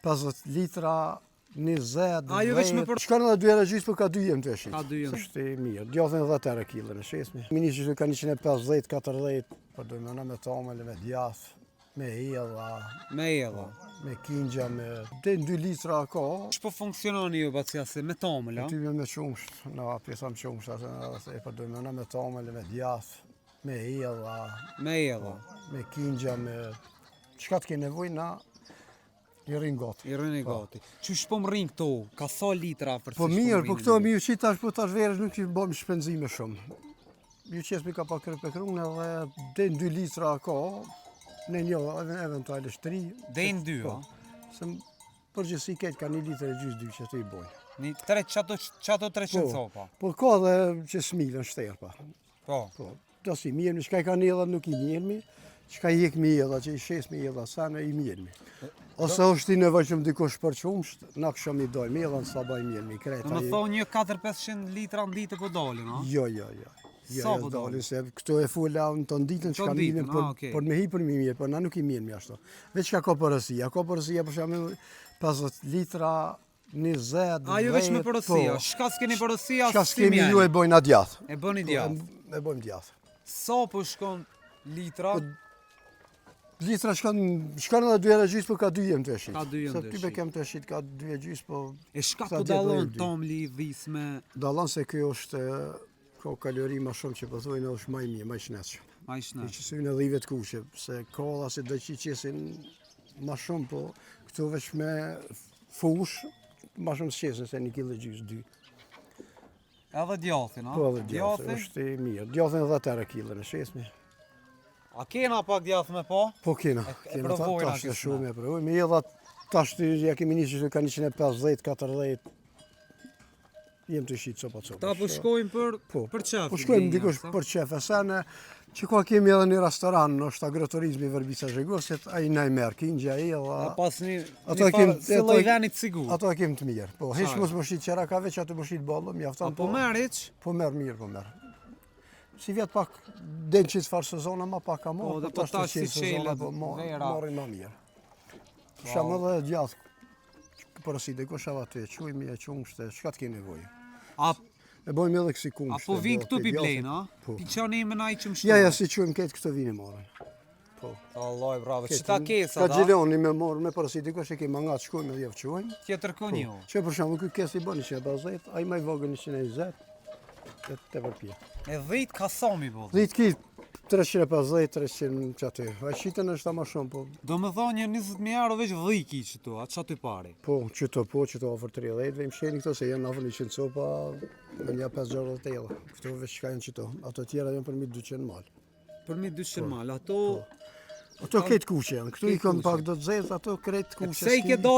50 litra, 20, A, jo veç me 10. për- Shkon edhe dy herë gjysmë, po ka dy jem të e shit. Ka dy jem. Është i mirë. Djathin 10 euro kilën e shesmi. Ministri ka 150, 40, po do me me tamël, me djath, me hedha, Me edhe. me kingja, me... Deri në 2 litra ka, Që po funksiononi ju bacia se me tamël, a? Ty me me qumsht, na pjesa me qumsht, atë na e përdojmë na me tamël, me djath, me hedha, Me edhe. me kingja, me... Çka të ke nevojë na i rrin gati. I rëni gati. Qysh po më rrin këto? Ka sa litra për Po mirë, po këto mi ju qit tash, po tash verës nuk i bëjmë shpenzime shumë. Ju qesmi ka pak krepë edhe deri në 2 litra ka, në një, eventualisht 3. Deri në dy, Po. a? Se në përgjithësi ketë ka një litër e gjysë dy që të i bojnë. Një tre, qato, qato 300 Po. copa. Po ka dhe që smilën shterpa. Po. Po, do si mirë, çka i kanë edhe nuk i mirëmi, çka i hek mi edhe, që i shes mi edhe, sa në i mirëmi. Ose është i nevojshëm dikush për qumsht, na këshëm i dojmë edhe në sabah i mirëmi, kreta. Do më i- thonë një 4-500 litra në ditë po dalin, a? Jo, jo, jo. Jo, Sa jo, po dalin, dalin? se këto e fula në të ditën Të që ka ditën, mirën, për, ah, okej. për me hi për mi mirë, por na nuk i mirëmi ashtu. Veç ka ka porosia, ka porosia për shembull 50 litra, 20, A, ju veç me 10, porosia. po. Shka s'keni porosia, Çka si s'kemi ju e bojnë atë djath. E bëni Po, djath. E, e bojmë djath. Sa po shkon litra? Po, Litra shkon, shkon edhe dy herë gjysmë, po ka dy jem të e shit. Ka dy jem Se të e ty shit. be kem të e shit, ka dy e gjysmë, po E shka sa po dje do dallon jem dy. tomli i dhisë me Dallon se ky është ka kalori më shumë që po thojnë është më i mirë, më i shëndetshëm. ma i I shnet. që synë edhe dhive të kuqe, se kolla se do që i qesin më shumë, po këtu veç me fush, më shumë s'qesin se një kilo e gjysë, dy. Edhe djathin, a? Po edhe djathi, është i mirë. Djathin 10 euro kilën e shesmi. A kena pak djath me po? Po kena, E- e kena ta, provojna tash e kisme. shumë e provojmë. Edhe tash të ja kemi nisur që ka 150, 40, jem të shit copa copa. Ta po shkojmë për Po, për qef. Po shkojmë dikush për qef e sene, që ka kemi edhe një restoran, është agroturizmi Vërbica Zhegosit, ai na i merr kingja ai A edhe pas një Ato një e kem- farë- si ato lloj e- veni të sigurt. ato e kem të mirë. Po, hiç Qartë. mos më shit qera ka veç aty më shit ballo, A mjafton. po merr hiç? Po merr mirë, po merr. Si vjet pak den që çfarë sezona ma pak ka Po, marrë, dhe po tash të tash si qenë sezona çelet, po marr- vera. marrin ma mirë. Për shembull edhe djath porosi dikush edhe aty e quajmë e qumshte, çka të ke nevojë. A E bëjmë edhe kësi a kumshte. po vin do, këtu ke pi djathi. blejnë, a? Po. Pi çani me nai që më Ja, ja, si quajmë këtë këto vinë marrin. Po. Alloj, bravo. Këtë, Që ta kesa, Ka da? gjiloni me marrë me porosi dikush e ke mangat shkojmë edhe jau quajmë. Tjetër kon jo. Që për shembull ky kes i bën 150, ai më i vogël 120. E te përpjetë. E 10 ka sa mi po. 10 ki 350, 300 që aty. A shitën është ma shumë, po Do më thonë një 20.000 euro veç 10 ki që tu, a që aty pari. po që të po, që të afër 30, vejmë sheni këto se janë afër 100 copa me një 5-60 euro. Këto veç çka janë qëto. Ato tjera janë për 1200 mal. Për 1200 mal, ato Ato krejt kuqe janë. Këtu i Krejt kam kuqe. pak do të zezë, ato krejt kuqe. pse i ke s'ki- dalë?